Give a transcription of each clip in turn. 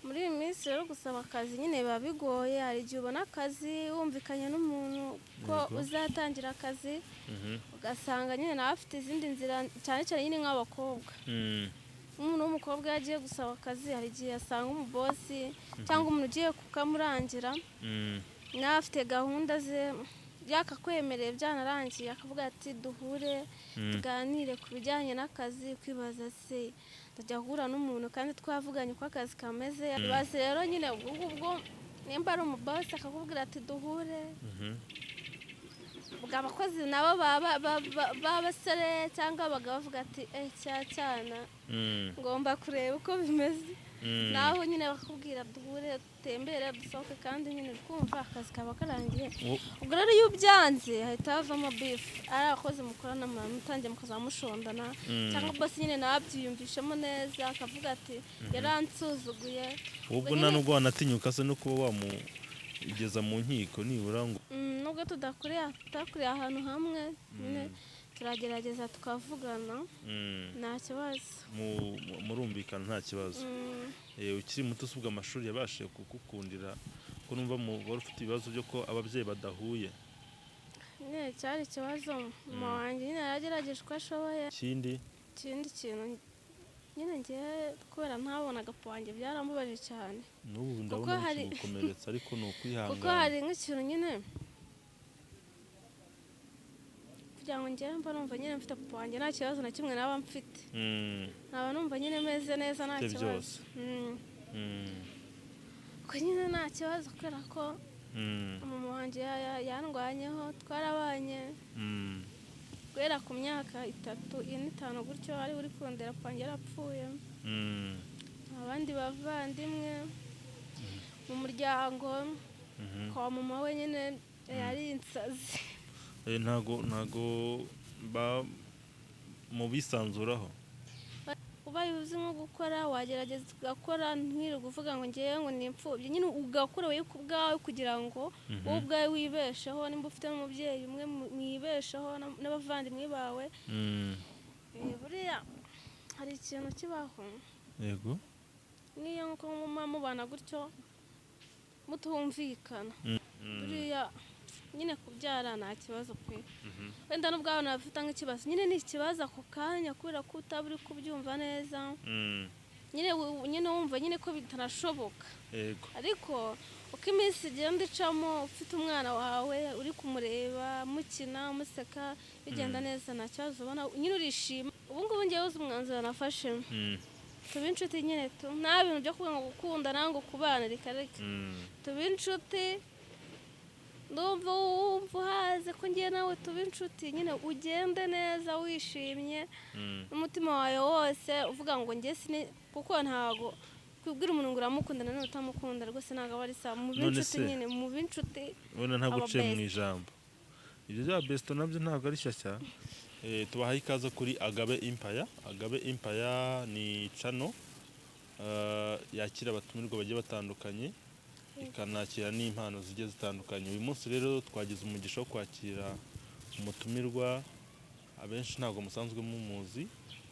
Muri iyi minsi rero gusaba akazi nyine biba bigoye. Hari igihe ubona akazi wumvikanye n'umuntu ko uzatangira akazi, ugasanga nyine nawe afite izindi nzira, cyane cyane nyine nk'abakobwa. Umuntu w'umukobwa iyo agiye gusaba akazi, hari igihe asanga umubosi cyangwa umuntu ugiye kukamurangira nawe afite gahunda ze, yakakwemereye byanarangiye, akavuga ati: "Duhure tuganire ku bijyanye n'akazi." Kwibaza se ndajya guhura n'umuntu kandi twavuganye uko akazi kameze? Ibaze rero nyine ubwo ngubwo nimba ari umubosi akakubwira ati: "Duhure." Ubwo abakozi nabo b'abasore cyangwa abagabo bavuga ati: "Eh, cya cyana ngomba kureba uko bimeze." Naho nyine bakakubwira: "Duhure, dutembere, dusohoke," kandi nyine ukumva akazi kaba karangiye. Ubwo rero iyo ubyanze hahita havamo beef, ari abakozi mukorana mutangiye mukazamushondana, cyangwa boss nyine nawe abyiyumvishemo neza akavuga ati: "Yaransuzuguye." Ubwo nta nubwo wanatinyuka se no kuba wamugeza mu nkiko nibura ngo? Nubwo tutakuriye ahantu hamwe, nyine turagerageza tukavugana, nta kibazo. Murumvikana nta kibazo? Mm. Ukiri muto usubwa amashuri yabashije kugukundira, ko numva wari ufite ibibazo byo ko ababyeyi badahuye? Nyine cyari ikibazo, mama wanjye nyine yaragerageje uko ashoboye. Ikindi? Ikindi kintu nyine, ngewe kubera ntabonaga papa wanjye byarambabaje cyane. N'ubu ndabona bikigukomeretsa, ariko ni Kuko ukwihangana. hari nk'ikintu nyine kugira ngo ngewe mba numva nyine mfite papa wanjye, nta kibazo na kimwe naba mfite. Nkaba numva nyine meze neza, nta Ufite kibazo. byose. Ko nyine nta kibazo kubera ko mama wanjye yandwanyeho, twarabanye guhera ku myaka 3, 4, 5 gutyo, ari uri kundera. Papa wanjye yarapfuye. Abandi bavandimwe mu muryango kwa mama we nyine yari insazi. Ntago ba mubisanzuraho? Ubaye uzi nko gukora, wagerageza ugakora, ntiwirirwe uvuga ngo ngewe ngo ni imfubyi. Nyine ugakora wowe ku bwawe kugira ngo wowe ubwawe wibesheho, nimba ufite n'umubyeyi umwe mwibesheho n'abavandimwe bawe. Buriya hari ikintu kibaho. Nk'iyo nko muba mubana gutyo mutumvikana, buriya nyine kubyara nta kibazo pe. Wenda n'ubwo abana bafite nk'ikibazo, nyine ni ikibazo ako kanya kubera ko utaba uri kubyumva neza. Nyine nyine wumva nyine ko bitanashoboka. Ariko uko iminsi igenda icamo, ufite umwana wawe, uri kumureba mukina, museka, bigenda neza, nta kibazo ubona, nyine urishima. Ubu ngubu ngewe uzi umwanzuro nafashe? Tube inshuti nyine tu, nta bintu byo kuvuga ngo gukundana, ngo kubana, reka reka. Tube inshuti. Ndumva wumva uhaze ko ngiye nawe tuba inshuti, nyine ugende neza wishimye n'umutima wawe wose, uvuga ngo njye sini, kuko ntago kubwira umuntu ngo uramukunda nanone utamukunda rwose ntabwo aba ari sawa. Mube None inshuti se? nyine mube inshuti. Ubona ntabwo Aba uciye mu best. ijambo, ibyo bya besto nabyo ntabwo ari shyashya. Tubahaye ikaze kuri Agabe Empire. Agabe Empire ni channel yakira abatumirwa bagiye batandukanye, ikanakira n'impano zigiye zitandukanye. Uyu munsi rero twagize umugisha wo kwakira umutumirwa abenshi ntabwo musanzwe mumuzi,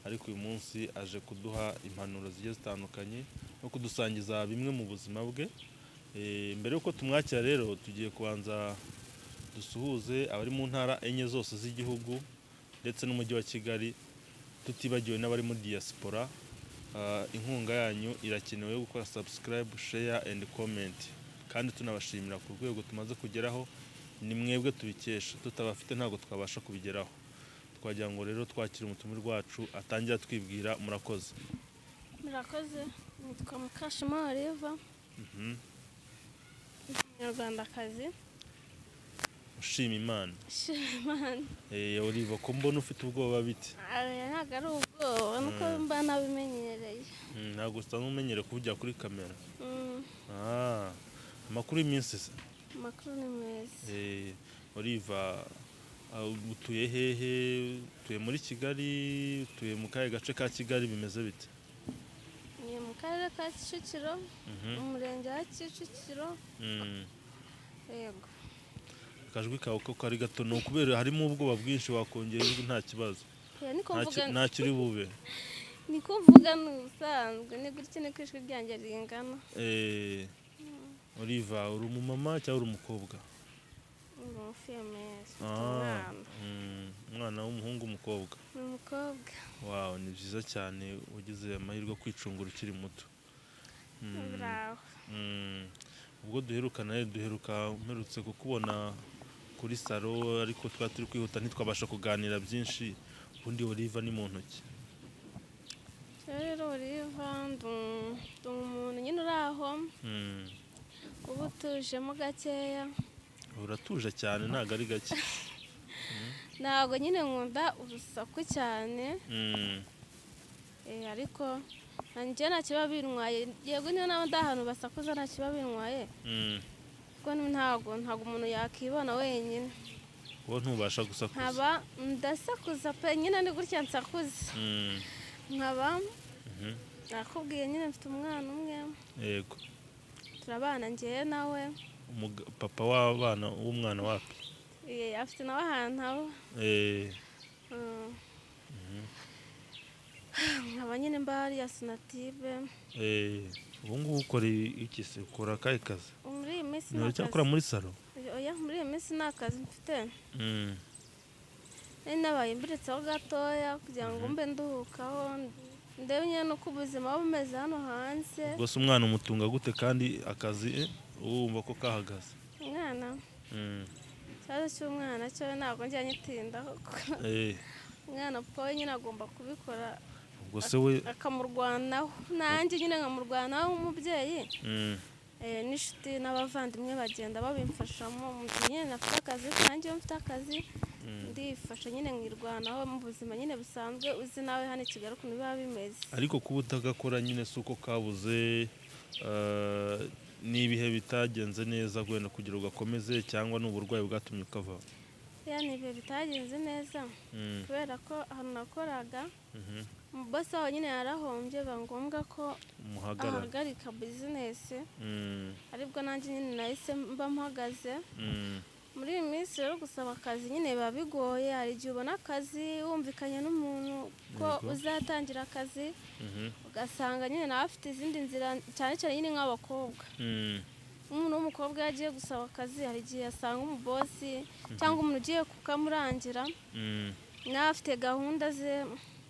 ariko uyu munsi aje kuduha impanuro zigiye zitandukanye no kudusangiza bimwe mu buzima bwe. Mbere y'uko tumwakira rero, tugiye kubanza dusuhuze abari mu ntara enye zose z'igihugu ndetse n'umujyi wa Kigali, tutibagiwe n'abari muri diaspora. Inkunga yanyu irakenewe yo gukora subscribe, share and comment, kandi tunabashimira ku rwego tumaze kugeraho. Ni mwebwe tubikesha, tutabafite ntabwo twabasha kubigeraho. Twagira ngo rero twakire umutumirwa wacu, atangira twibwira. Murakoze. Murakoze. Nitwa Mukashema Oliva, umunyarwandakazi. Ushima Imana. Shima Imana. Oliva, ko mbona ufite ubwoba, bite? Aya ntabwo ari ubwoba, nuko mba nabimenyereye. Ntabwo usanzwe umenyereye kuvugira kuri kamera? Mm. Ah, amakuru y'iminsi se? Amakuru ni meza. Oliva, utuye hehe? Utuye muri Kigali? Utuye mu kahe gace ka Kigali? Bimeze bite? Ni mu karere ka Kicukiro, mu murenge wa Kicukiro. Yego. Akajwi kawe ko kari gato, ni ukubera harimo ubwoba bwinshi? Wakongera ijwi, nta kibazo. Oya, niko Ntacyo mvuga. Ntacyo uri bube. Ni kuvuga ni ubusanzwe, ni gutya niko ijwi ryanjye ringana. Oliva, uri umumama cyangwa uri umukobwa? Ni umufiyemeri, mfite Ah, umwana. Umwana w'umuhungu, umukobwa? Ni umukobwa. Wow, ni byiza cyane, wagize amahirwe yo kwicungura ukiri muto. Bravo. Ubwo duherukana rero, duheruka mperutse kukubona kuri salo, ariko twari turi kwihuta ntitwabasha kuganira byinshi. Ubundi Oliva ni mu ntoki? Rero Oliva ndi umuntu nyine uri aho, uba utujemo gakeya. Uratuje cyane, ntabwo ari gake. Ntabwo nyine nkunda urusaku cyane. Ariko njye nta kiba bintwaye, yego niyo naba ndi ahantu basakuza nta kiba bintwaye, kuko ntabwo umuntu yakibona wenyine. Wowe ntubasha gusakuza? Nkaba ndasakuza pe, nyine ni gutya nsakuza. Nkaba nakubwiye nyine mfite umwana umwe. Yego. Turabana njyewe nawe. Papa w'abana w'umwana wapi? Afite nawe ahantu aba. Nkaba nyine mba hariya Sonatube. Ubu ngubu ukora iki se? Ukora akahe kazi? Muri iyi minsi Ni nta uracyakora kazi. muri salo? Oya, muri iyi minsi nta kazi mfite. Nari nabaye mbiretseho gatoya kugira ngo mbe nduhukaho, ndebe nyine n'uko ubuzima buba bumeze hano hanze. Ubwo se umwana umutunga gute kandi akazi wumva ko kahagaze? Umwana, ikibazo cy'umwana cyo ntabwo njya nyitindaho. Umwana papa we nyine agomba kubikora, Ubwo se we akamurwanaho, nanjye nyine nkamurwanaho nk'umubyeyi. N'inshuti n'abavandimwe bagenda babimfashamo. Mu gihe nyine nafite akazi, nanjye iyo mfite akazi ndifasha nyine nkirwanaho mu buzima nyine busanzwe, uzi nawe hano i Kigali ukuntu biba bimeze. Ariko kuba utagakora nyine si uko kabuze, ni ibihe bitagenze neza wenda kugira ugakomeze, cyangwa ni uburwayi bwatumye ukavaho? Ya, ni ibihe bitagenze neza, kubera ko ahantu nakoraga umubosi waho nyine yarahombye, biba ngombwa ko Muhagarara. ahagarika bizinesi, aribwo nanjye nyine nahise mba mpagaze. Muri iyi minsi rero gusaba akazi nyine biba bigoye. Hari igihe ubona akazi wumvikanye n'umuntu ko uzatangira akazi, ugasanga nyine nawe afite izindi nzira, cyane cyane nyine nk'abakobwa. Umuntu w'umukobwa iyo agiye gusaba akazi, hari igihe asanga umubosi cyangwa umuntu ugiye kukamurangira nawe afite gahunda ze,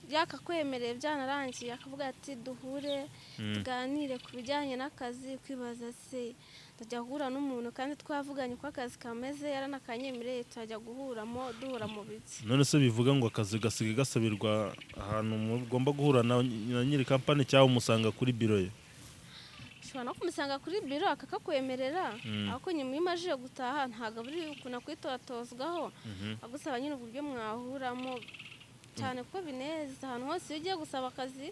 yakakwemereye byanarangiye, akavuga ati duhure tuganire ku bijyanye n'akazi. Kwibaza se ndajya guhura n'umuntu kandi twavuganye uko akazi kameze, yaranakanyemereye, turajya guhuramo duhura mu biki? None se bivuga ngo akazi gasigaye gasabirwa ahantu mugomba guhura na nyiri kampani, cyangwa umusanga kuri biro ye? Ushobora no kumusanga kuri biro akakakwemerera, ariko nyuma iyo umajije gutaha ntabwo buri ukuntu akwitorotozwaho, agusaba nyine uburyo mwahuramo, cyane ko bineza ahantu hose iyo ugiye gusaba akazi.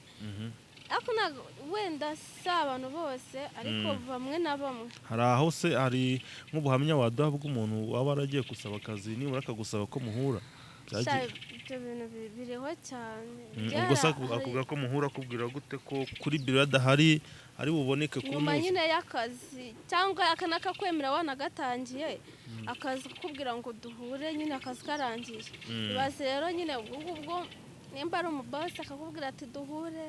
Ariko ntabwo wenda si abantu bose, ariko bamwe na bamwe. Hari aho se hari nk'ubuhamya waduha bw'umuntu waba waragiye gusaba akazi, nibura akagusaba ko muhura? Ibyo bintu biriho cyane. Ubwo se akubwira ko muhura, akubwira gute ko kuri biro adahari ari buboneke ku Nyuma nyine y'akazi, cyangwa akanakakwemera wanagatangiye, akazi kukubwira ngo duhure nyine akazi karangiye. Ibaze rero nyine ubwo ngubwo nimba ari umubosi akakubwira ati duhure,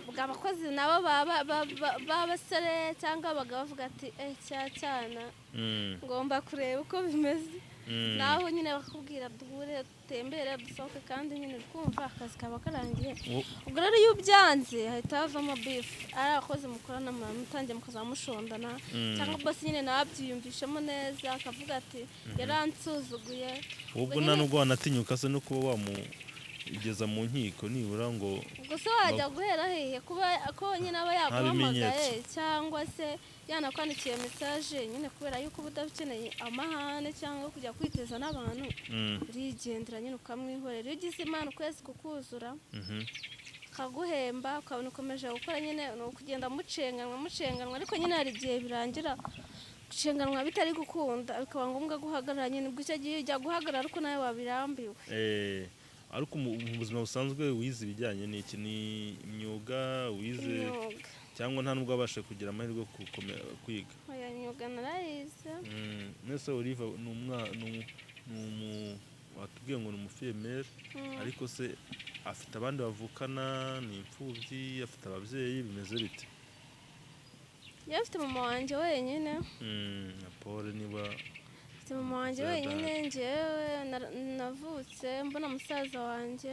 ubwo abakozi nabo b'abasore cyangwa abagabo bavuga ati cya cyana ngomba kureba uko bimeze. Naho nyine bakubwira duhure, dutembere, dusohoke, kandi nyine ukumva akazi kaba karangiye. Ubwo rero iyo ubyanze hahita havamo bifu, ari abakozi mukorana mutangiye mukazamushondana, cyangwa bosi nyine nawe abyiyumvishemo neza akavuga ati yaransuzuguye. Ubwo nta nubwo wanatinyuka se no kuba wamugeza mu nkiko nibura ngo? Ubwo se wajya guhera hehe kuba ko nyine aba yaguhamagaye cyangwa se yanakwandikiye mesaje nyine, kubera yuko uba udakeneye amahane cyangwa kujya kwiteza n'abantu, urigendera nyine ukamwihorera. Iyo ugize Imana ukwezi kukuzura akaguhemba, ukabona ukomeje gukora nyine, ni ukugenda mucenganwa mucenganwa, ariko nyine hari igihe birangira gucenganwa bitari gukunda, bikaba ngombwa guhagarara nyine. Ubwo icyo gihe ujya guhagarara ariko nawe wabirambiwe. Ariko mu buzima busanzwe wize ibijyanye n'iki? Ni imyuga wize cyangwa nta nubwo wabasha kugira amahirwe yo kwiga? Oya, imyuga narayize. Nese Oliva ni watubwiye ngo ni umufiyemeri, ariko se Afite abandi bavukana? Ni imfubyi? Afite ababyeyi? Bimeze bite? Njyewe mfite mama wanjye wenyine. Na Paul niba Mfite mama wanjye Zada. wenyine. Njyewe navutse mbona musaza wanjye,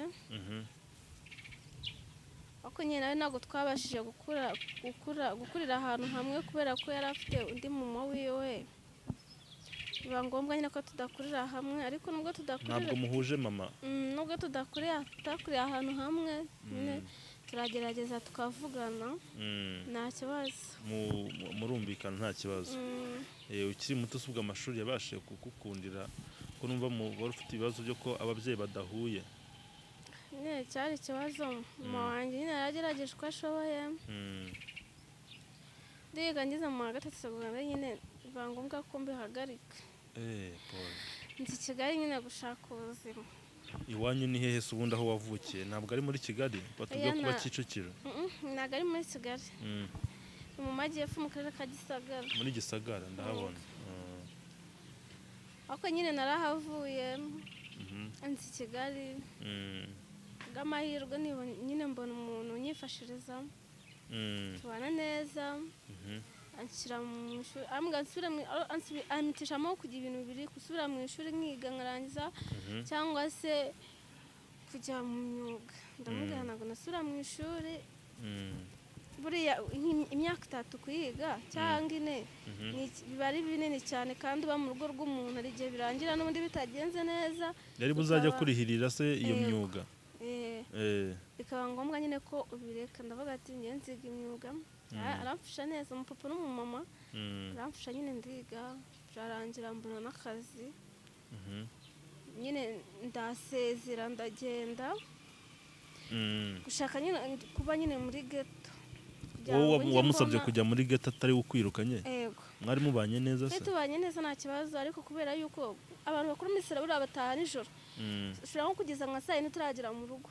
ariko nyine nawe ntabwo twabashije gukura gukurira ahantu hamwe, kubera ko yari afite undi mama wiwe, biba ngombwa nyine ko tudakurira hamwe, ariko nubwo tudakurira Ntabwo muhuje mama? Nubwo tudakurira ahantu hamwe nyine, turagerageza tukavugana, nta kibazo. Murumvikana nta kibazo? Mm. Ukiri muto usubwa amashuri yabashije kugukundira, ko numva wari ufite ibibazo byo ko ababyeyi badahuye? Nyine cyari ikibazo, mama wanjye nyine yaragerageje uko ashoboye. Ndiga, ngeze mu wa gatatu segonderi nyine biba ngombwa ko mbihagarika. Paul. Nzi Kigali nyine gushaka ubuzima. Iwanyu ni hehe se ubundi, aho wavukiye? Ntabwo ari muri Kigali batubwiye Oya, kuba Kicukiro? Ntabwo ari muri Kigali. Ni mu majyepfo, mu karere ka Gisagara. Muri Gisagara ndahabona. Ariko nyine narahavuye, nzi Kigali bw'amahirwe nyine mbona umuntu unyifashiriza, tubana neza, anshyira mu ishuri, ambwira nsubire ampitishamo kujya ibintu bibiri: gusubira mu ishuri nkiga nkarangiza, cyangwa se kujya mu myuga. Ndamubwira ntabwo nasubira mu ishuri. Buriya imyaka 3 kuyiga cyangwa 4 biba ari binini cyane, kandi uba mu rugo rw'umuntu, hari igihe birangira n'ubundi bitagenze neza. Yari buzajya kurihirira se iyo Yego. myuga? Bikaba ngombwa nyine ko ubireka. Ndavuga ati njye nziga imyuga. Aramfasha neza, umupapa n'umumama. Aramfasha nyine, ndiga birarangira, mbona n'akazi. Nyine ndasezera, ndagenda gushaka nyine kuba nyine muri ghetto kugira Wowe ngo njye wamusabye mbona- kujya muri ghetto, atari we ukwirukanye? Yego. Mwari mubanye neza se? Twari tubanye neza, nta kibazo, ariko kubera yuko abantu bakuru muri sera buriya bataha nijoro, ushobora nko kugeza nka saa 4 utaragera mu rugo,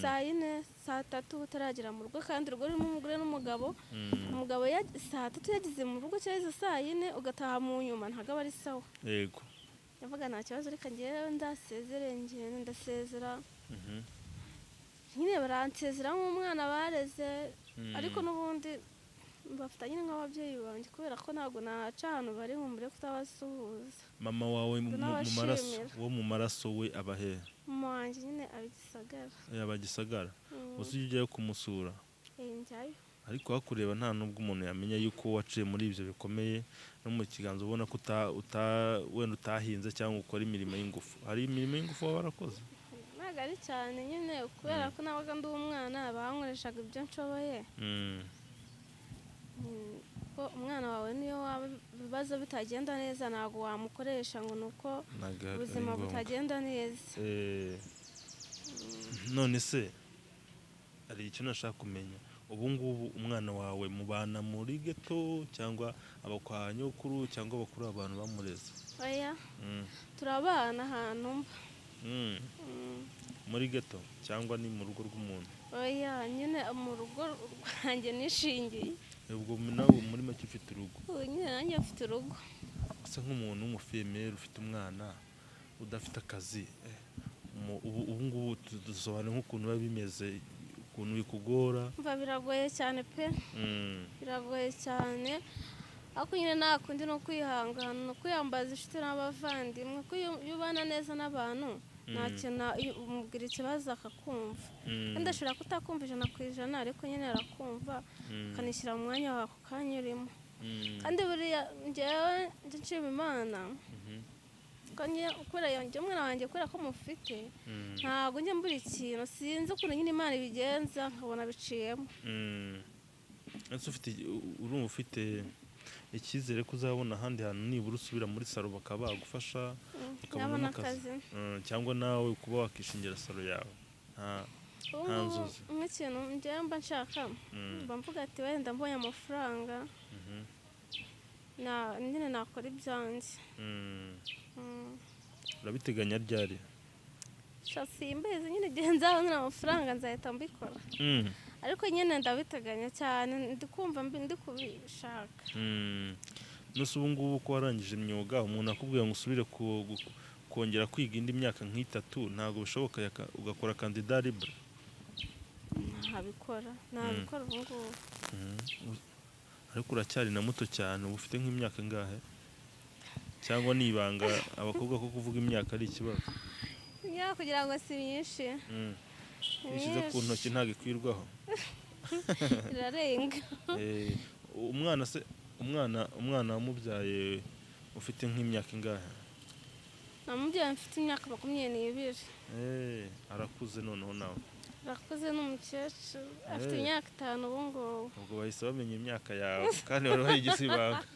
saa 4, saa 3 utaragera mu rugo, kandi urugo rurimo umugore n'umugabo. Umugabo saa 3 yageze mu rugo cyangwa izo saa 4, ugataha mu nyuma, ntabwo aba ari sawa. Ndavuga nta kibazo, reka ngewe ndasezere, ngende. Ndasezera. Nyine baransezera nk'umwana bareze, ariko n'ubundi mbafata nyine nk'ababyeyi banjye, kubera ko ntabwo naca ahantu bari ngo mbure kutabasuhuza. Mama wawe mu maraso, N'abashimira. wo mu maraso we aba hehe? Mama wanjye nyine aba Gisagara. Yaba Gisagara? Mm. Uzi ujya ujyayo kumusura? Eh, njyayo. Ariko hakureba nta nubwo umuntu yamenya yuko waciye muri ibyo bikomeye, no mu kiganza ubona ko wenda utahinze cyangwa ukora imirimo y'ingufu. Hari imirimo y'ingufu waba warakoze? Ntabwo ari cyane nyine, kubera ko nabaga ndi umwana, bankoreshaga ibyo nshoboye. Ko umwana wawe niyo waba ibibazo bitagenda neza, ntabwo wamukoresha ngo ni uko Ntabwo ari ubuzima ngombwa. butagenda neza. None se hari icyo nashaka kumenya: ubu ngubu umwana wawe mubana muri ghetto, cyangwa aba kwa nyokuru, cyangwa bakuru, abantu bamureze? Oya, turabana ahantu mba. Muri ghetto cyangwa ni mu rugo rw'umuntu? Oya, nyine mu rugo rwanjye nishingiye. Ubwo nawe muri make ufite urugo? Ubu nyine nanjye mfite urugo. Asa nk'umuntu w'umufille-mère ufite umwana udafite akazi, ubu ngubu dusobanure nk'ukuntu biba bimeze, ukuntu bikugora. Mva, biragoye cyane pe. Biragoye cyane, ariko nyine nta kundi, ni ukwihangana, ni ukwiyambaza inshuti n'abavandimwe, kuko iyo ubana neza n'abantu, nta kintu, iyo umubwira ikibazo akakumva. Kandi ashobora kutakumva 100%, ariko nyine arakumva, akanishyira mu mwanya wawe ako kanya urimo. Kandi buriya njyewe njya nshima Imana ko kubera iyo njye umwana wanjye, kubera ko mufite, ntabwo njya mbura ikintu. Sinzi ukuntu nyine Imana ibigenza, nkabona biciyemo. Ese urumva ufite icyizere ko uzabona ahandi hantu nibura usubira muri salon bakaba bagufasha, ukabona Nabona n'akazi? akazi. Cyangwa nawe kuba wakishingira salon yawe, nta Ubu nta ngubu nzozi? nk'ikintu njyewe mba nshaka, mba mvuga ati wenda mbonye amafaranga, nyine nakora ibyanjye. Urabiteganya ryari? Sha, simbizi nyine, igihe nzabonera amafaranga nzahita mbikora. Ariko nyine ndabiteganya cyane, ndi kumva ndi kubishaka. Nose ubu ngubu ko warangije imyuga, umuntu akubwira ngo usubire ku kongera kwiga indi myaka nk'itatu ntabwo bishoboka, ugakora candidat libre? Ntabikora, ntabikora ubu ngubu. Ariko uracyari na muto cyane, uba ufite nk'imyaka ingahe? Cyangwa ni ibanga abakobwa ko kuvuga imyaka ari ikibazo? Imyaka kugira ngo si myinshi. Ishyize ku ntoki ntabwo ikwirwaho. Irarenga. Umwana se, umwana wamubyaye ufite nk'imyaka ingahe? Namubyaye mfite imyaka 22. Arakuze noneho nawe. Arakuze, ni umukecuru, afite imyaka 5 ubu ngubu. Ubwo bahise bamenya imyaka yawe kandi wari wayigize ibanga.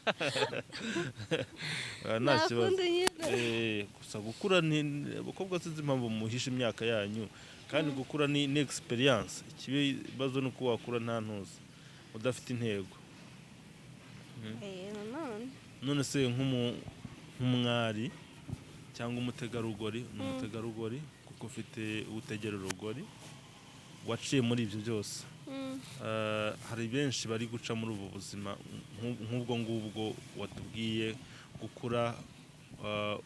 Nta kibazo. Gusa gukura ni abakobwa sinzi impamvu muhisha imyaka yanyu, kandi gukura ni experience. Ikibazo ni uko wakura nta ntuzi, udafite intego. None se nk'umwari cyangwa umutegarugori, ni umutegarugori kuko ufite utegera urugori, waciye muri ibyo byose. Hari benshi bari guca muri ubu buzima nk'ubwo ngubwo watubwiye, gukura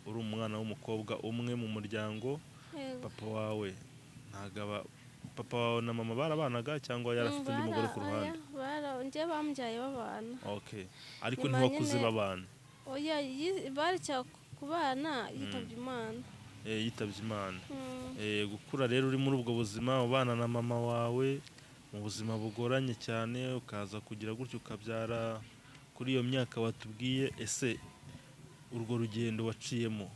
uri umwana w'umukobwa umwe mu muryango. Papa wawe ntagaba, papa wawe na mama barabanaga cyangwa yarafite undi mugore ku ruhande? Njye bambyaye babana. Okay, ariko ntiwakuze babana? Oya, baracya kubana, yitabye Imana. Yitabye Imana. Gukura rero uri muri ubwo buzima, ubana na mama wawe mu buzima bugoranye cyane, ukaza kugira gutyo ukabyara kuri iyo myaka watubwiye, ese urwo rugendo waciyemo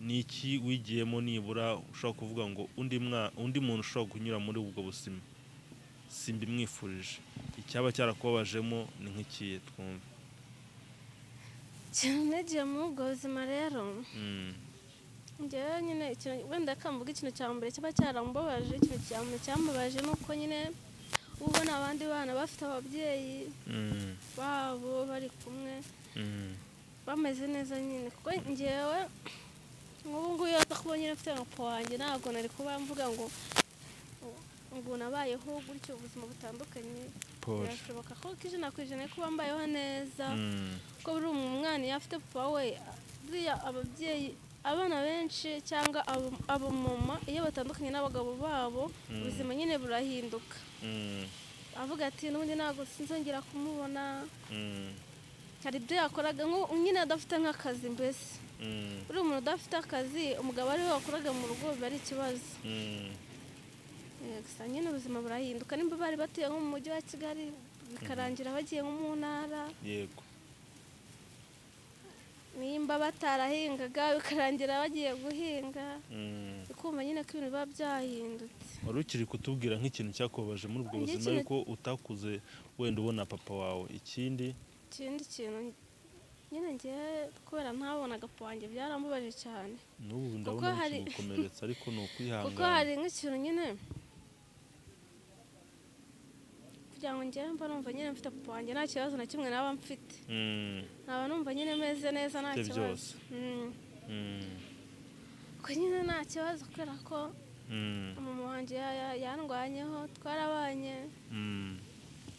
ni iki wigiyemo nibura ushobora kuvuga ngo undi muntu ushobora kunyura muri ubwo buzima simbimwifurije, icyaba cyarakubabajemo ni nk'ikihe twumve? Nagiye muri ubwo buzima rero, njyewe nyine wenda kamvuga ikintu cya mbere kiba cyarambabaje, ikintu cya mbere cyambabaje ni uko nyine ubona abandi bana bafite ababyeyi babo bari kumwe bameze neza nyine, kuko njyewe nk'ubu ngubu iyo nza kuba nyine mfite papa wanjye ntabwo nari kuba mvuga ngo nabayeho gutyo ubuzima butandukanye. Birashoboka ko 100% kuba mbayeho neza, kuko buri umwana iyo afite papa we, buriya ababyeyi, abana benshi cyangwa abamama iyo batandukanye n'abagabo babo, ubuzima nyine burahinduka. Avuga ati n'ubundi ntabwo sinzongera kumubona. Hari ibyo yakoraga nyine adafite nk'akazi mbese. Uri umuntu udafite akazi, umugabo ariwe wakoraga mu rugo biba ari ikibazo. Gusa nyine ubuzima burahinduka, nimba bari batuye nko mu mujyi wa Kigali bikarangira bagiye nko mu ntara. Yego. Nimba batarahingaga bikarangira bagiye guhinga. Ukumva nyine ko ibintu biba byahindutse. Wari ukiri kutubwira nk'ikintu cyakubabaje muri ubwo buzima yuko utakuze wenda ubona papa wawe. Ikindi kintu nyine njye kubera ntabonaga papa wanjye byarambabaje cyane. N'ubu ndabona bikigukomeretsa, ariko ni ukwihangana. Kuko hari nk'ikintu nyine kugira ngo njye mba numva nyine mfite papa wanjye nta kibazo na kimwe naba mfite. Naba numva nyine meze neza nta kibazo. Kuko nyine nta kibazo kubera ko mama wanjye yandwanyeho, twarabanye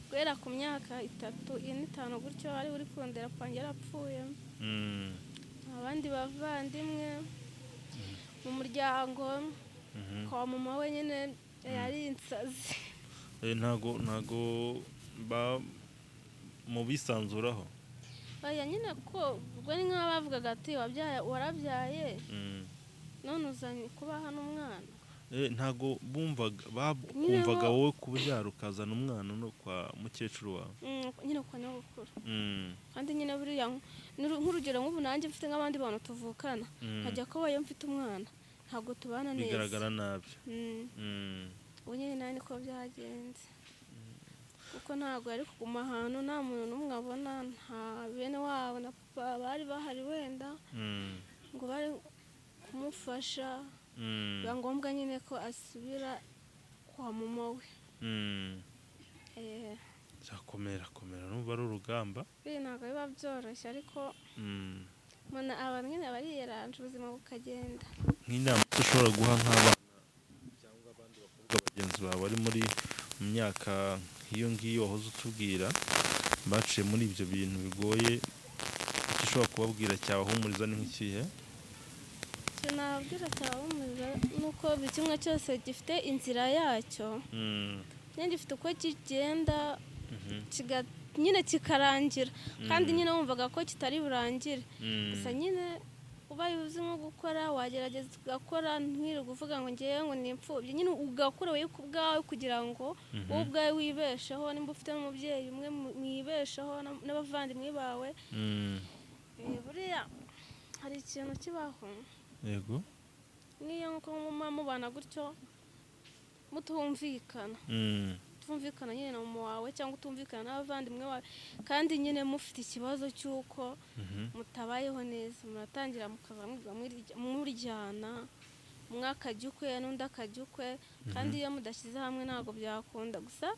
guhera ku myaka 3, 4, 5 gutyo, ari uri kundera papa wanjye yarapfuye. Abandi bavandimwe mu muryango kwa mama we nyine yari insazi. Ntago mu bisanzuraho. Oya nyine ko ubwo ni nk'aho bavugaga ati warabyaye none uzanye kuba hano umwana. Ntago bumvaga wowe kubyara ukazana umwana no kwa mukecuru wawe. Nyine kwa nyogokuru. Kandi nyine buriya nk'urugero nk'ubu nanjye mfite nk'abandi bantu tuvukana, nkajya kuba iyo mfite umwana ntabwo tubana neza, bigaragara nabi. Ubu nyine nawe niko byagenze, kuko ntabwo yari kuguma ahantu nta muntu n'umwe abona, nta bene wabo na papa bari bahari wenda ngo bari kumufasha. Biba ngombwa nyine ko asubira kwa mama we. Komera numva ari urugamba. Ntabwo biba byoroshye, ariko mbona abantu nyine bariyeranje ubuzima bukagenda. Nk'inama ushobora guha nk'abana cyangwa abandi bakobwa bagenzi bawe bari muri mu myaka nk'iyo ngiyo wahoze utubwira, baciye muri ibyo bintu bigoye, icyo ushobora kubabwira cyabahumuriza ni nk'ikihe? Icyo Ikintu nababwira cyabahumuriza ni uko buri kimwe cyose gifite inzira yacyo, nyine gifite uko kigenda, nyine kikarangira, kandi nyine wumvaga ko kitari burangire. Gusa nyine ubaye uzi nko gukora, wagerageza ugakora, ntiwirirwe uvuga ngo ngewe ngo ni imfubyi. Nyine ugakora wowe ku bwawe kugira ngo wowe ubwawe wibesheho, nimba ufite n'umubyeyi umwe mwibesheho n'abavandimwe bawe. Buriya hari ikintu kibaho. Yego. Nk'iyo nkuko muba mubana gutyo mutumvikana, utumvikana nyine na mama wawe cyangwa utumvikana n'abavandimwe bawe, kandi nyine mufite ikibazo cy'uko mutabayeho neza, muratangira mukaza muryana, umwe akajya ukwe n'undi akajya ukwe, kandi iyo mudashyize hamwe ntabwo byakunda. Gusa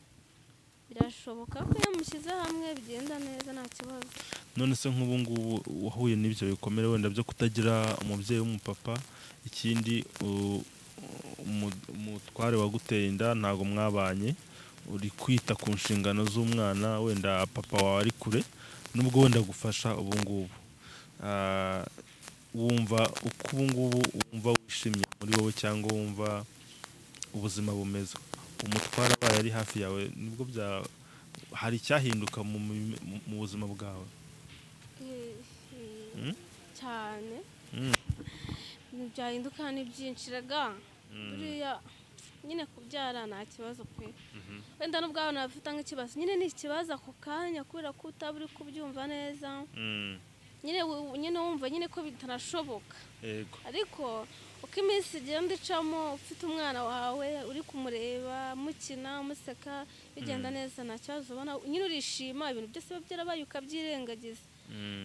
birashoboka ko iyo mushyize hamwe bigenda neza, nta kibazo. None se nk'ubu ngubu wahuye n'ibyo bikomere wenda byo kutagira umubyeyi w'umupapa, ikindi umutware waguteye inda ntabwo mwabanye, uri kwita ku nshingano z'umwana, wenda papa wawe ari kure, nubwo wenda agufasha ubu ngubu, wumva uko ubu ngubu wumva wishimye muri wowe cyangwa wumva ubuzima bumeze, umutware abaye ari hafi yawe, nibwo bya hari icyahinduka mu buzima bwawe? Cyane. Ibintu byahinduka ni byinshi rega. Buriya nyine kubyara nta kibazo pe. Wenda nubwo abana bafite nk'ikibazo, nyine ni ikibazo ako kanya kubera ko utaba uri kubyumva neza. Nyine nyine wumva nyine ko bitanashoboka. Ariko uko iminsi igenda icamo, ufite umwana wawe uri kumureba mukina museka, bigenda neza, nta kibazo ubona, nyine urishima, ibintu byose biba byarabaye ukabyirengagiza.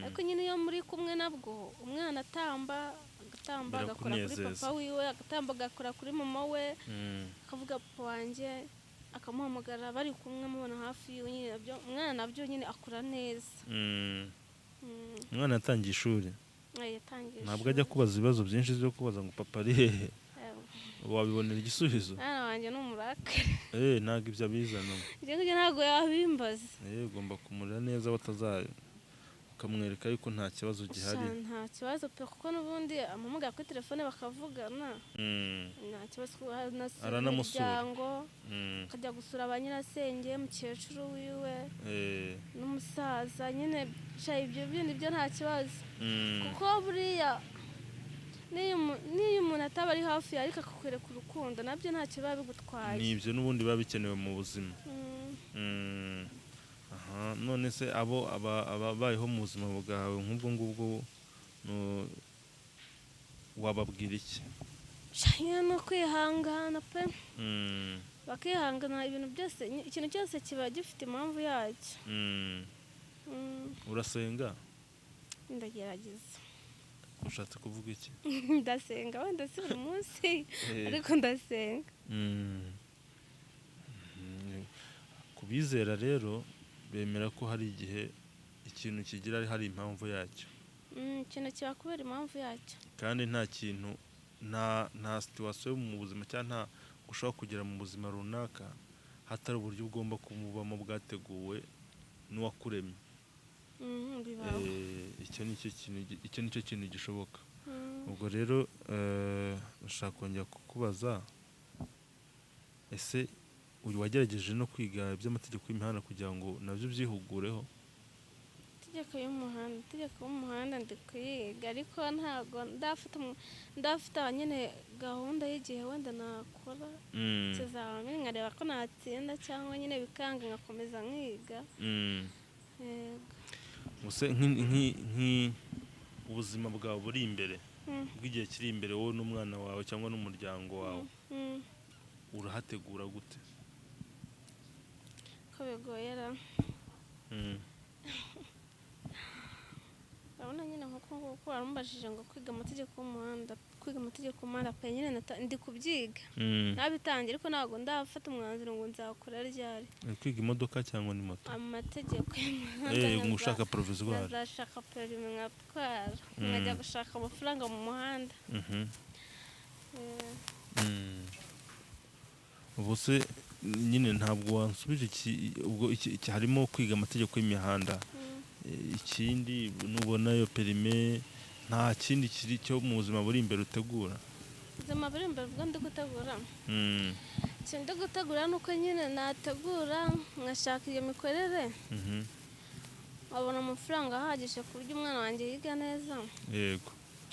Ariko nyine iyo muri kumwe nabwo umwana atamba, agatamba agakora kuri Birakunezeza. papa wiwe, agatamba agakora kuri mama we, akavuga papa wanjye, akamuhamagara bari kumwe, amubona hafi yiwe, nyine nabyo umwana nabyo nyine akura neza. Umwana yatangiye ishuri? Yatangiye Ntabwo ajya ishuri. kubaza ibibazo byinshi byo kubaza ngo papa ari hehe? Wabibonera igisubizo? Umwana wanjye ni umurakare. Ntabwo ibyo abizana. Ibyo ngibyo ntabwo yabimbaza. Ugomba kumurera neza, batazayo ukamwereka yuko nta kibazo gihari. Sha, nta kibazo pe, kuko n'ubundi amuhamagara kuri telefone bakavugana. Nta kibazo, kuko anasura Aranamusura. imiryango, akajya gusura ba nyirasenge, mukecuru wiwe n'umusaza nyine. Sha, ibyo bindi byo nta kibazo, kuko buriya n'iyo umuntu ataba ari hafi yawe ariko akakwereka urukundo, nabyo ntacyo biba bigutwaye. Ni ibyo n'ubundi biba bikenewe mu buzima. Aha, none se abo ababayeho mu buzima bwawe nk'ubwo ngubwo, wababwira iki? Sha, nyine ni ukwihangana pe. Bakihangana, ibintu byose, ikintu cyose kiba gifite impamvu yacyo. Urasenga? Ndagerageza. Ushatse kuvuga iki? Ndasenga, wenda si buri munsi, ariko ndasenga. Ku bizera rero bemera ko hari igihe ikintu kigira hari impamvu yacyo. Ikintu kiba kubera impamvu yacyo. Kandi nta kintu, nta situation mu buzima cyangwa nta ushobora kugera mu buzima runaka hatari uburyo ugomba kububamo bwateguwe n'uwakuremye. Bibaho. Icyo nicyo kintu gishoboka. Ubwo rero ndashaka kongera kukubaza, ese uyu wagerageje no kwiga iby'amategeko y'imihanda kugira ngo nabyo ubyihugureho? Itegeko y'umuhanda ndi kuyiga, ariko ntabwo ndafata nyine gahunda y'igihe wenda nakora ikizamini, nkareba ko natsinda cyangwa nyine bikanga ngakomeza nkiga. Yego. Ubuse ubuzima bwawe buri imbere, bw'igihe kiri imbere, wowe n'umwana wawe cyangwa n'umuryango wawe, urahategura gute? Ko bigoyera. Urabona nyine nkuko nguko warumbajije ngo kwiga amategeko y'umuhanda, kwiga amategeko y'umuhanda pe, nyine ndi kubyiga. Nabitangiye, ariko ntabwo ndafata umwanzuro ngo nzakora ryari. Uri kwiga imodoka cyangwa ni moto? Amategeko y'umuhanda. Ngo ushaka provisoire. Nkazashaka perimi nkatwara, nkajya gushaka amafaranga mu muhanda. Ubu se nyine ntabwo wansubije iki, ubwo iki harimo kwiga amategeko y'imihanda. Ikindi nubona iyo perime Nta kindi kiri cyo mu buzima buri imbere utegura? Ubuzima buri imbere ubwo ndi gutegura, ikintu ndi gutegura ni uko nyine nategura nkashaka iyo mikorere, nkabona amafaranga ahagije ku buryo umwana wanjye yiga neza,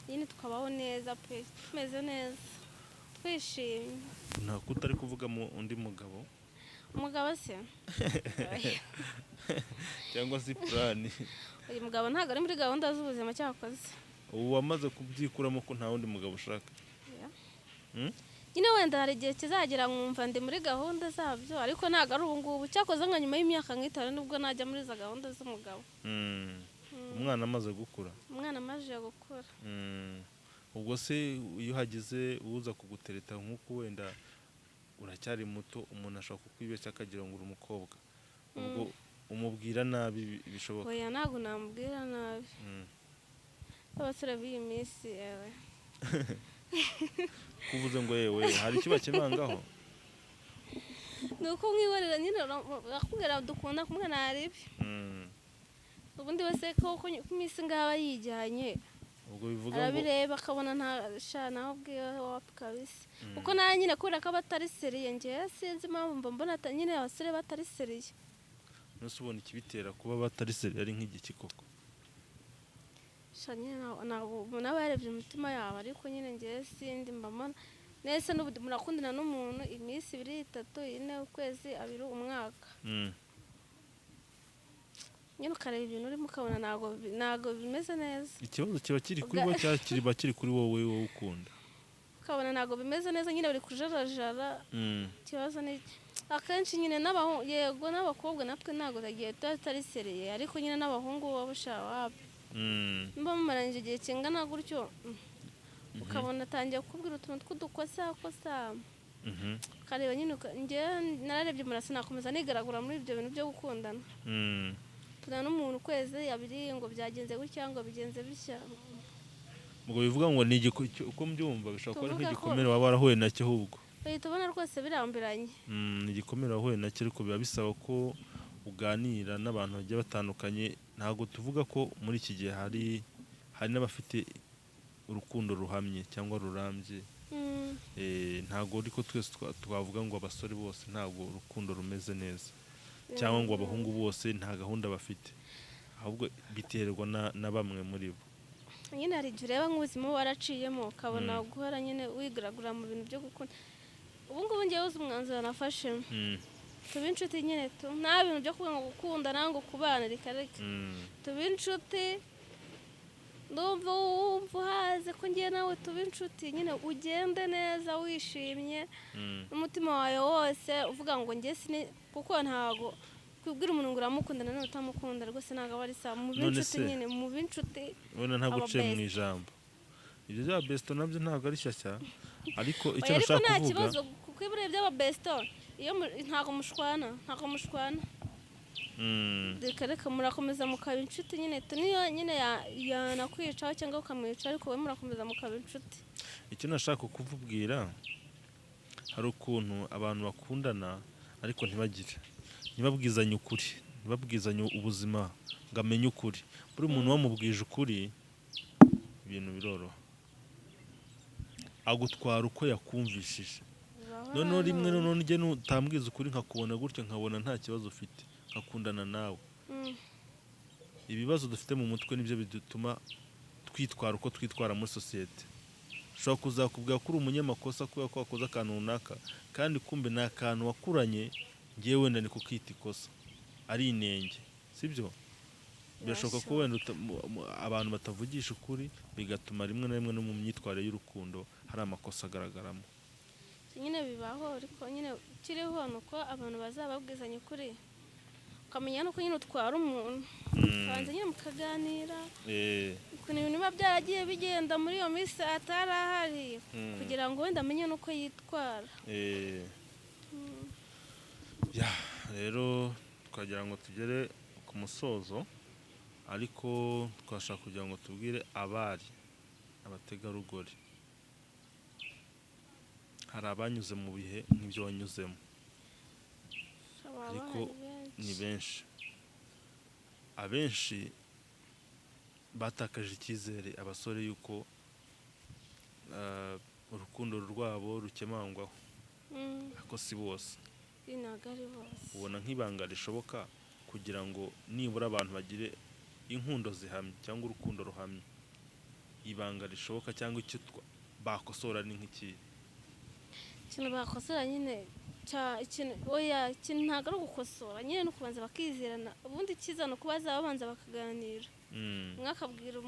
nyine tukabaho neza pe, tumeze neza, twishimye. Nta kutari kuvuga mu undi mugabo? Umugabo se? Cyangwa se plan? Uyu mugabo ntabwo ari muri gahunda z'ubuzima cyakoze. Ubu wamaze kubyikuramo ko nta wundi mugabo ushaka? Yeah. Nyine wenda hari igihe kizagera nkumva ndi muri gahunda zabyo, ariko ntabwo ari ubu ngubu. Cyakoze nka nyuma y'imyaka nk'itanu nibwo najya muri izo gahunda z'umugabo. Umwana amaze gukura? Umwana amaze gukura. Ubwo se iyo hagize uza kugutereta, nk'uko wenda uracyari muto, umuntu ashobora kukwibeshya akagira ngo uri umukobwa, ubwo umubwira nabi bishoboka? Oya, ntabwo namubwira nabi. Abasore b'iyi minsi, yewe! Kuvuze ngo yewe, hari icyo bakemangaho? Ni uko mwihorera nyine, akubwira dukunda kumwe naribi. Ubundi wese ko ku iminsi ngaba yijyanye, Ubwo bivuga ngo arabireba akabona nta sha, nawe ubwiwe wapi kabisa. Kuko nawe nyine kubera ko aba atari sérieux, njyewe sinzi impamvu mba mbona nyine abasore batari sérieux. Nose ubona ikibitera kuba batari sérieux ari nk'igiki koko? Sha, nyine ntabwo umuntu aba yarebye imitima yabo, ariko nyine njyewe sindi, mba mbona nese n'ubu murakundana n'umuntu iminsi 2, 3, 4, ukwezi, 2, umwaka, nyine ukareba ibintu urimo ukabona ntabwo bimeze neza. Ikibazo kiba kiri kuri bo cyangwa kiba kiri kuri wowe, wowe ukunda? Ukabona ntabwo bimeze neza nyine, bari kujarajara. Ikibazo ni akenshi nyine n'abahungu, yego n'abakobwa natwe ntabwo igihe tuba tutari sérieux, ariko nyine n'abahungu baba bushaka wapi. Niba mumaranyije igihe kingana gutyo, ukabona atangiye kukubwira utuntu tw'udukosa kosa, ukareba nyine njyewe nararebye umuntu, sinakomeza nigaragura muri ibyo bintu byo gukundana. Tuna n'umuntu ukwezi, 2, ngo byagenze gutya, ngo bigenze bitya. Ubwo bivuga ngo ni uko mbyumva bishobora kuba ari Tuvuga ko- nk'igikomere waba warahuye nacyo ahubwo. Uhita ubona rwose birambiranye. Ni igikomere wahuye nacyo, ariko biba bisaba ko uganira n'abantu bagiye batandukanye. Ntabwo tuvuga ko muri iki gihe hari n'abafite urukundo ruhamye cyangwa rurambye. Ntabwo ariko twese twavuga ngo abasore bose ntabwo urukundo rumeze neza, cyangwa ngo abahungu bose nta gahunda bafite, ahubwo biterwa na bamwe muri bo. Nyine hari igihe ureba nk'ubuzima uba waraciyemo, ukabona guhora nyine wigaragura mu bintu byo gukunda. Ubu ngubu ngewe uzi umwanzuro nafashe? Tube inshuti nyine tu, nta bintu byo kuvuga ngo gukundana, ngo kubana, reka reka. Tube inshuti, ndumva wumva uhaze ko ngiye nawe tuba inshuti nyine, ugende neza wishimye n'umutima wawe wose, uvuga ngo njye sini, kuko ntago kubwira umuntu ngo uramukunda nanone utamukunda rwose ntabwo aba ari sawa. Mube None inshuti se- nyine, mube inshuti. Wenda ntabwo Aba uciye mu best. ijambo, ibyo bya besto nabyo ntabwo ari shyashya, ariko icyo Oya, ariko nashaka nta kuvuga kibazo, kuko iyo urebye aba besto iyo ntabwo mushwana, ntabwo mushwana. Reka reka, murakomeza mukaba inshuti nyine tu, niyo nyine yanakwicaho cyangwa ukamwica, ariko wowe murakomeza mukaba inshuti. Icyo nashaka kukubwira, hari ukuntu abantu bakundana ariko ntibagire, ntibabwizanye ukuri, ntibabwizanye ubuzima ngo amenye ukuri. Buri muntu wamubwije ukuri ibintu biroroha, agutwara uko yakumvishije. Bibaho. Noneho rimwe Nanone. noneho njye nutambwiza ukuri, nkakubona gutyo, nkabona nta kibazo ufite, nkakundana nawe, ibibazo dufite mu mutwe nibyo bidutuma twitwara uko twitwara muri sosiyete. Ushobora kuzakubwira ko uri umunyamakosa kubera ko wakoze akantu runaka, kandi kumbe ni akantu wakuranye, ngewe wenda ni kukita ikosa ari inenge, sibyo? Birashoboka ko wenda abantu batavugisha ukuri, bigatuma rimwe na rimwe no mu myitwarire y'urukundo hari amakosa agaragaramo. Nyine bibaho, ariko nyine kiriho ni uko abantu bazababwizanya ukuri, ukamenya n'uko nyine utwara umuntu, ukabanza nyine mukaganira ukuntu ibintu biba byaragiye bigenda muri iyo minsi atari ahari, kugira ngo wenda amenye n'uko yitwara. Ya, rero twagira ngo tugere ku musozo, ariko twashaka kugira ngo tubwire abari, abategarugori, hari abanyuze mu bihe nk'ibyo wanyuzemo. Baba Ariko bahari benshi. Ni benshi, abenshi. Batakaje icyizere abasore yuko urukundo rwabo rukemangwaho, ariko si bose. Ntabwo ari bose. Ubona nk'ibanga rishoboka kugira ngo nibura abantu bagire inkundo zihamye cyangwa urukundo ruhamye, ibanga rishoboka cyangwa icyo bakosora ni nk'iki? Ikintu bakosora nyine, ikintu, oya, ikintu ntabwo ari ugukosora nyine, ni ukubanza bakizerana. Ubundi icyiza ni uko bazaba babanza bakaganira, umwe akabwira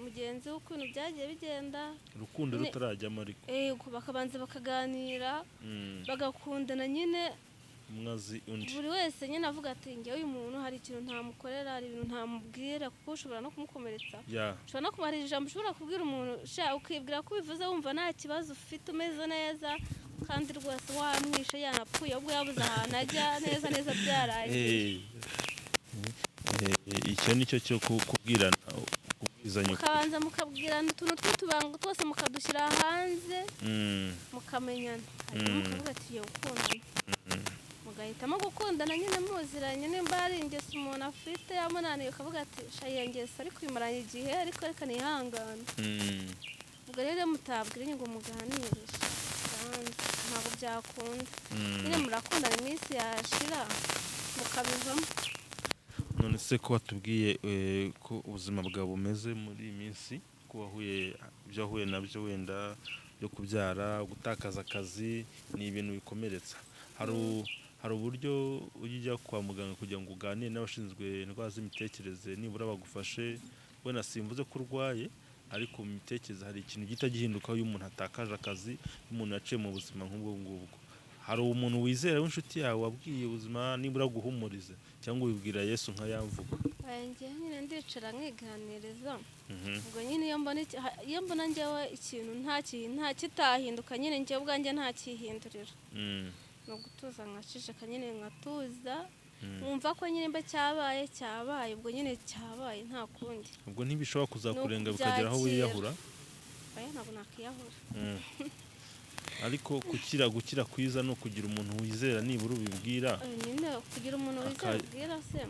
mugenzi we uko ibintu byagiye bigenda. Urukundo rutarajyamo ariko. Yego, bakabanza bakaganira, bagakundana nyine. Umwe azi undi. Buri wese nyine avuga ati: "Njyewe uyu muntu hari ikintu ntamukorera, hari ibintu ntamubwira," kuko ushobora no kumukomeretsa, ushobora no kumara ijambo, ushobora kubwira umuntu sha ukibwira ko ubivuze wumva nta kibazo ufite, umeze neza, kandi rwose wamwishe, yanapfuye, ahubwo yabuze ahantu ajya neza neza, byarangiye. Icyo ni cyo cyo kubwirana, kubwizanya ukuri. Mukabanza mukabwirana utuntu tw'utubanga twose, mukadushyira hanze, mukamenyana, hanyuma mukavuga ati: "Tugiye gukundana." Mugahitamo gukundana nyine muziranye. Nimba hari ingeso umuntu afite yamunaniye, ukavuga ati: "Sha, iyo ngeso ariko uyimaranye igihe, ariko reka nihangane." Ubwo rero iyo mutabwiranye ngo muganire, hanze ntabwo byakunda. Nyine murakundana, iminsi yashira mukabivamo. None se ko watubwiye ko ubuzima bwawe bumeze muri iyi minsi, ko wahuye ibyo wahuye nabyo wenda byo kubyara, gutakaza akazi, ni ibintu bikomeretsa, hari uburyo ujya ujya kwa muganga kugira ngo uganire n'abashinzwe indwara z'imitekerereze, nibura bagufashe? Wenda simvuze ko urwaye, ariko mu mitekerereze hari ikintu gihita gihinduka iyo umuntu atakaje akazi, iyo umuntu yaciye mu buzima nk'ubwo ngubwo. Hari umuntu wizera w'inshuti yawe wabwiye ubuzima, nibura guhumurize, cyangwa ubibwira Yesu nka ya mvugo? Aya, njyewe nyine ndicara nkiganiriza. Ubwo nyine iyo mbona njyewe ikintu nta kitahinduka nyine, njyewe ubwanjye ntakihindurira, ni ugutuza nkaceceka nyine, nkatuza, nkumva ko nyine mba cyabaye cyabaye, ubwo nyine cyabaye, nta kundi. Ubwo ntibishobora kuzakurenga Ni bikagera aho ukubyakira. wiyahura? Oya, ntabwo nakiyahura. Ariko gukira kwiza ni ukugira umuntu wizera nibura ubibwira. Nyine kugira umuntu wizera ubwira se.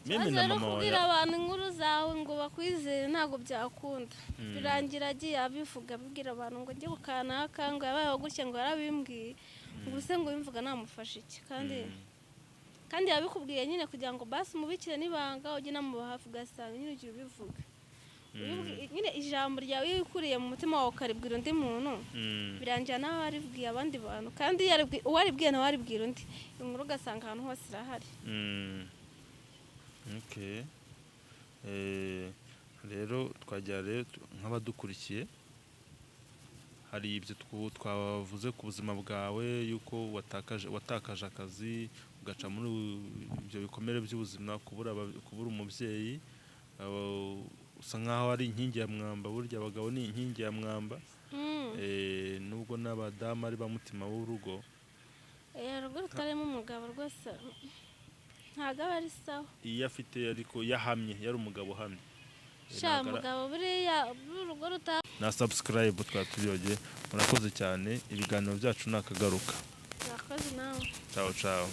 Même Ikibazo na rero, mama wawe. kubwira abantu inkuru zawe ngo bakwizere ntabwo byakunda. Birangira agiye abivuga, abibwira abantu ngo njye ku kanaka, ngo yabayeho gutya, ngo yarabimbwiye, ngo se ngo bimvuga namufasha iki? Kandi yabikubwiye nyine kugira ngo basi umubikire n'ibanga, ujye unamuba hafi, ugasanga nyine ugiye ubivuga. Nyine ijambo ryawe iyo wikuriye mu mutima wawe ukaribwira undi muntu, birangira nawe waribwiye abandi bantu, kandi iyo uwaribwiye nawe aribwira undi, inkuru ugasanga ahantu hose irahari. Okay. Rero twajya rero nk'abadukurikiye, hari ibyo twavuze ku buzima bwawe, yuko watakaje akazi, ugaca muri ibyo bikomere by'ubuzima, kubura umubyeyi, usa nkaho ari inkingi ya mwamba. Burya abagabo ni inkingi ya mwamba, nubwo n'abadamu ari ba mutima w'urugo. Urugo rutarimo umugabo rwose ntabwo aba ari sawa. Iyo afite, ariko yahamye, yari umugabo uhamye. Sha, ntabwo mugabo buriya urugo ruta Na subscribe twaba tubyogeye. Murakoze cyane, ibiganiro byacu ni akagaruka. Murakoze nawe. Ciao ciao.